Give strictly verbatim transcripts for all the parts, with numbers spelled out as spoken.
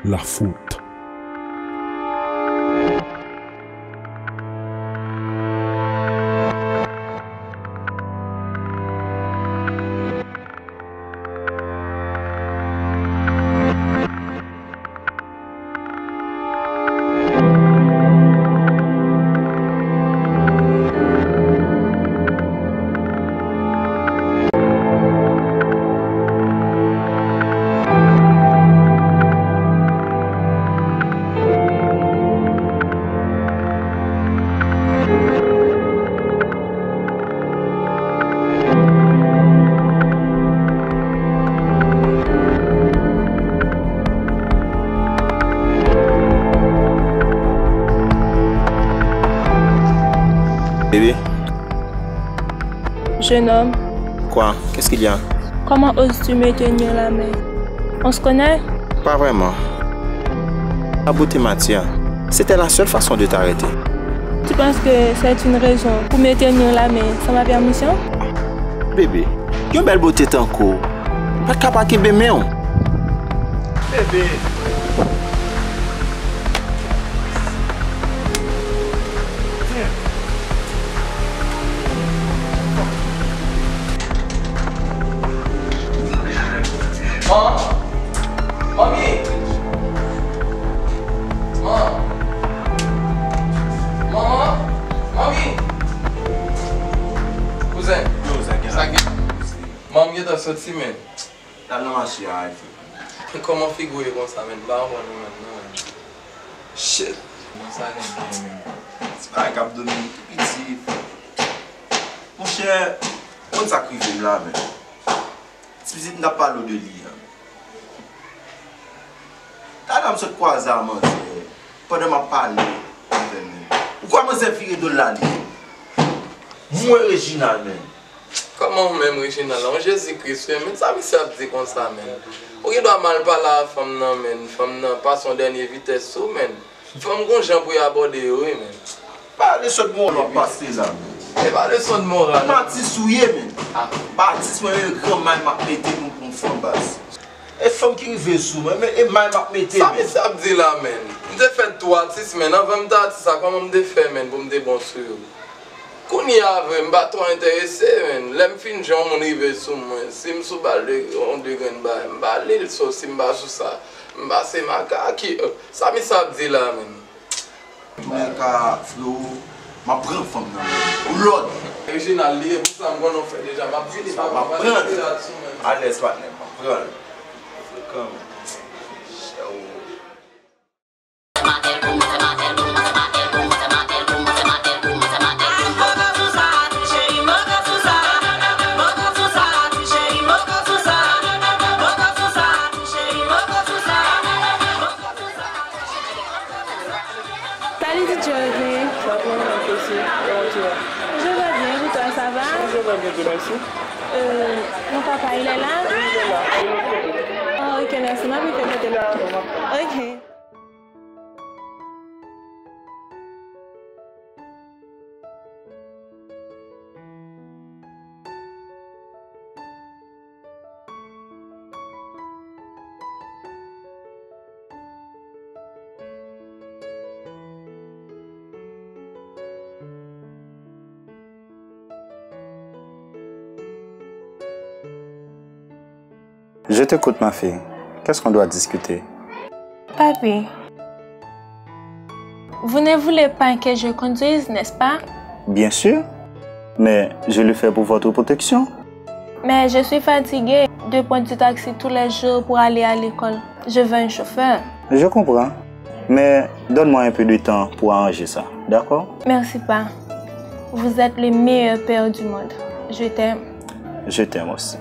la faute. Bébé. Jeune homme. Quoi ? Qu'est-ce qu'il y a ? Comment oses-tu me tenir la main ? On se connaît ? Pas vraiment. La beauté m'attire. C'était la seule façon de t'arrêter. Tu penses que c'est une raison pour me tenir la main sans ma permission ? Bébé, yon bèl bote tankou w pa t ka pa kenbe men w. Bébé. Man! Manmi! Man! Manman! Manmi! Kouzen! Yo, sa gen la. Sa gen? Manmi gentan soti, men. L al nan mache a, efe. Kòman figi w ye konsa, men? M pa konprann ou menm, non, men. Shit. Nan sa gen byen, men. Ti bagay k ap domine m tou piti. Monchè, ou konn sa k rive m la, men. Ti pitit m t ap pale w de li a. Talè a m sot kwaze a manzè pandan m ap pale avè l, men. Ou kwè manzè vire do l l ale? Mwen Reginald, men. Kòman ou menm, Reginald? Yon Jezi Kris, wi, men sa misye ap di konsa, men. Ou gen dwa mal pale a fanm nan, men. Fanm nan pase yon dènye vitès sou, men. Fanm gon jan pou y abòde yo, wi, men. Pa leson de moral w ap pase la, men. E pa leson de moral. M atis ou ye, men. Ah. Pa atis mwen, men granmay m ap mete pou, pou m fanm baz. E fanm ki rive sou mwen, men e may m ap mete, men. Sa misye ap di la, men? M te fèt tou atis, men. Anvan m te atis la, kòman m te fè, men, pou m te bon sou yo? Kounye a vre, m pa twò enterese, men. Lè m fin jwenn yon moun rive sou mwen, si m sou bal de, yon de grenn bagay, m ba li l, so si m pa sou sa, m pase makak. Sa misye ap di la, men? Mwen ka, frewo, m ap pran fanm nan men w. Ou lòd. Reginald li ye, pou sa m konnen w fè deja. M ap vini, papa, m ap pran l. Alèz, patnè, m ap pran l. Frekan, men. Salut D J Audrey. Je vais bien, et toi, ça va? Je vais bien, Dieu merci. Euh, mon papa, il est là? Oui, il est là. Ah, ok, merci. Ma petite, ok. Je t'écoute, ma fille. Qu'est-ce qu'on doit discuter? Papi, vous ne voulez pas que je conduise, n'est-ce pas? Bien sûr, mais je le fais pour votre protection. Mais je suis fatiguée de prendre du taxi tous les jours pour aller à l'école. Je veux un chauffeur. Je comprends, mais donne-moi un peu de temps pour arranger ça, d'accord? Merci pas. Vous êtes le meilleur père du monde. Je t'aime. Je t'aime aussi.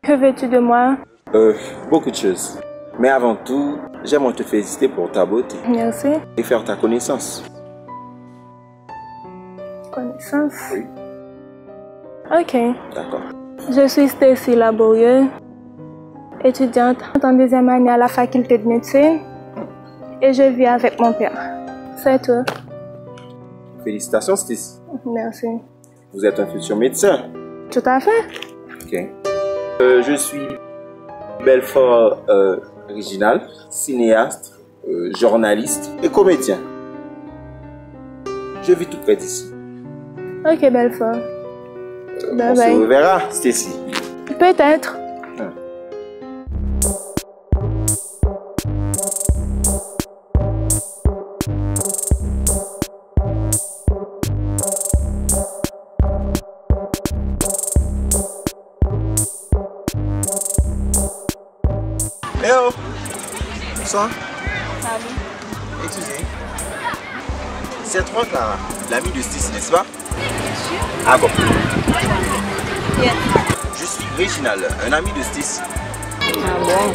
Que veux-tu de moi? Euh, beaucoup de choses. Mais avant tout, j'aimerais te féliciter pour ta beauté. Merci. Et faire ta connaissance. Connaissance. Oui. Ok. D'accord. Je suis Stacy Laborieux, étudiante en deuxième année à la faculté de médecine et je vis avec mon père. C'est tout. Félicitations, Stacy. Merci. Vous êtes un futur médecin. Tout à fait. Ok. Euh, je suis Belfort euh, Réginald, cinéaste, euh, journaliste et comédien. Je vis tout près d'ici. Ok, Belfort. On se reverra, Stacy. Peut-être. Hello. Bonsoir. Salut. Excusez. C'est toi, Clara, l'amie de Stacy, n'est-ce pas? Ah bon. Je suis Réginald, un ami de Stacy. Ah bon?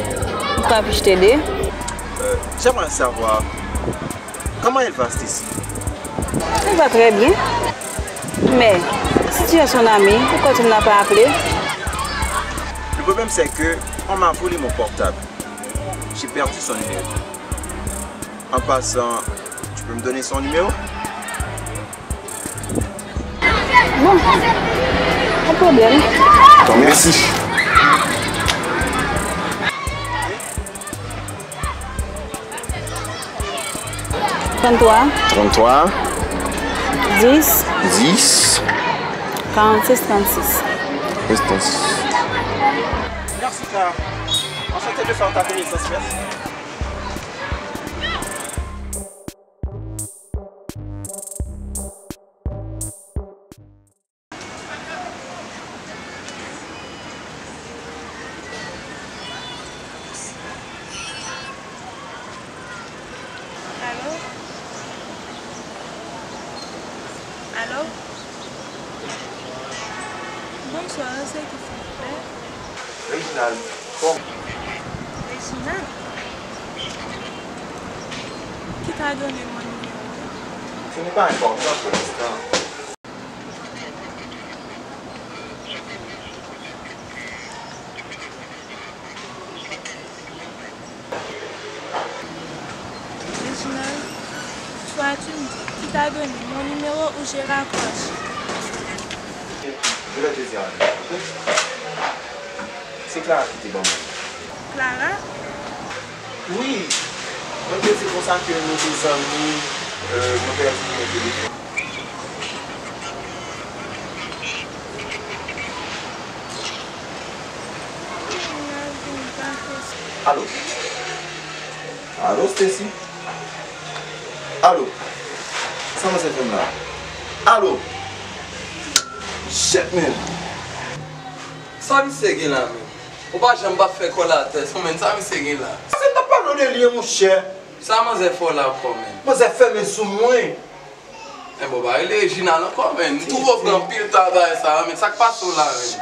Pourquoi puis-je t'aider? Euh, j'aimerais savoir comment elle va, Stacy. Elle va très bien. Mais, si tu es son ami, pourquoi tu ne l'as pas appelée? Le problème, c'est que on m'a volé mon portable. J'ai perdu son numéro. En passant, tu peux me donner son numéro? Bon, pas de problème. Merci. Trente-trois, Trente-trois, dix, dix, quarante-six, trente-six. Restons. Merci, Clara. Enchanté de faire ta connaissance. Merci. Allô? Allô? Bonsoir, c'est qui, s'il vous plaît? Réginald, bon. Réginald? Qui t'a donné mon numéro? Ce n'est pas important pour l'instant. Réginald, soit tu me dis qui t'a donné mon numéro ou je raccroche. Je vais te dire un truc, ok? Se Clara ki te ban mwen. Clara? Wi. Mwen te di konsa ke nou te zanmi, euh, mwen pèdi nimewo telefòn. Alo? Alo, Stacy? Alo? Sa manzè fè m la? Alo? Shit, man! Sa misye gen la menm? Ou pa janm pa fè kò l atè, son menn, sa misye gen la? Se m t ap pale w de li, monchè. Sa manzè fè w la ankò, menn? Manzè fèmen sou mwen. Enben, w pa rele Reginald ankò, menn. M twouve w pran anpil travay sa, menn. Sa k pase w la, menn?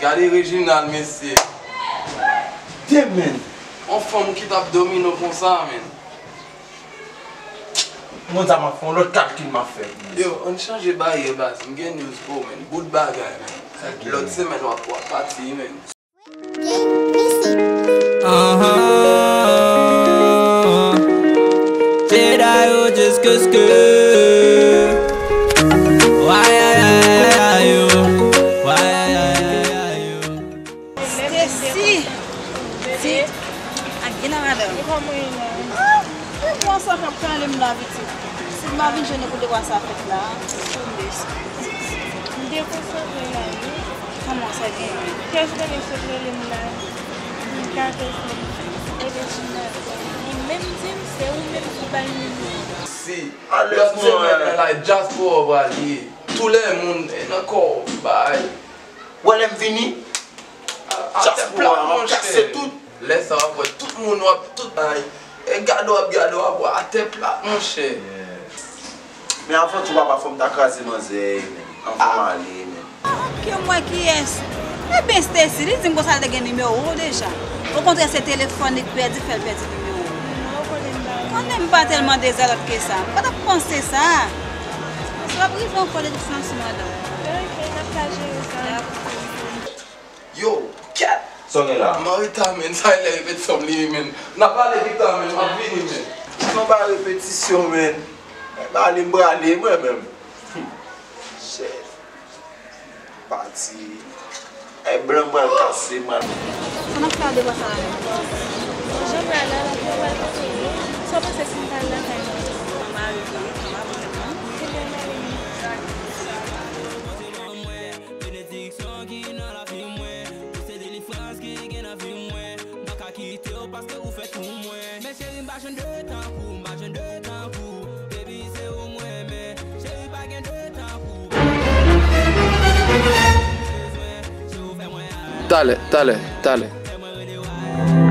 Gade Reginald, mesye. Demen. On fanm ki t ap domine w konsa, menn. Moun sa m ap fè, yon lòt kalkil m ap fè. Yo, ann chanje baryè, baz. M gen news pou w, menn. Bout bagay, menn. Lòt semèn, w ap, w ap pati, menn. Jedi yo just cause que. Why, ay, ay, ay, ay, yo. Why, ay, ay, ay, ay, yo. Stacy! Ti ak Gina madanm. Ah, e mwen sa k ap rale m la pitit. Si m pa vin jwenn ou pou devwa sa fèt la. M dekonsantre la wi. Kòman sa genyen? Kiyès konnen sot rele m la? M ka te fè m. E Reginald. Li menm di m se ou menm ki bay nimewo. Si. Lòt semèn nan la, dyaspora w pral ye. Tou lè moun, e nan kò w, bay. Wè lè m vini? Dyaspora, m ap kase tout. Lè sa w ap wè tout moun w ap tout ay. E gade w ap gade w ap wè atè plat, monchè. Men avan tou papa fò m ta kraze manzè, men. Anvan m ale, men. Ke m wè kiyès. Ebyen, Stacy, li di m konsa l te gen nimewo w deja. Okontrè, se telefòn li t pèdi k fè l pèdi nimewo w. Non, konnen m pa. Konnen m pa tèlman dezalòd ke sa. M pa t ap panse sa. Sa p ap rive ankò de tout fason, madanm. Yo, kèt! Sa w gen la? Marita, men, sa e lè repetisyonn li ye, men. N ap pale pita, men, m ap vini, men. Sa pa repetisyon, men. Ba li m prale, mwen menm. Shit. Pati. Ay, blan pral kase, man. Sa n ap fè a de bò sa la menm? Jan pral la, la, yo pral kase yo. Sa w panse si m pral lakay mwen? Mwen mare vre, mwen mare vre. Ebyen, mare m. Benediksyon ki nan lavi mwen, ou se delivrans ki gen nan vi mwen. M pa ka kite w paske ou fèt pou mwen. Men cheri, m pa jwenn de tankou, m pa jwenn de tankou. Baby, se ou mwen renmen. Cheri, pa gen de tankou. Bezwen, se ou fè mwen alèz. Talè, talè, talè. Fè mwen rele w alèz.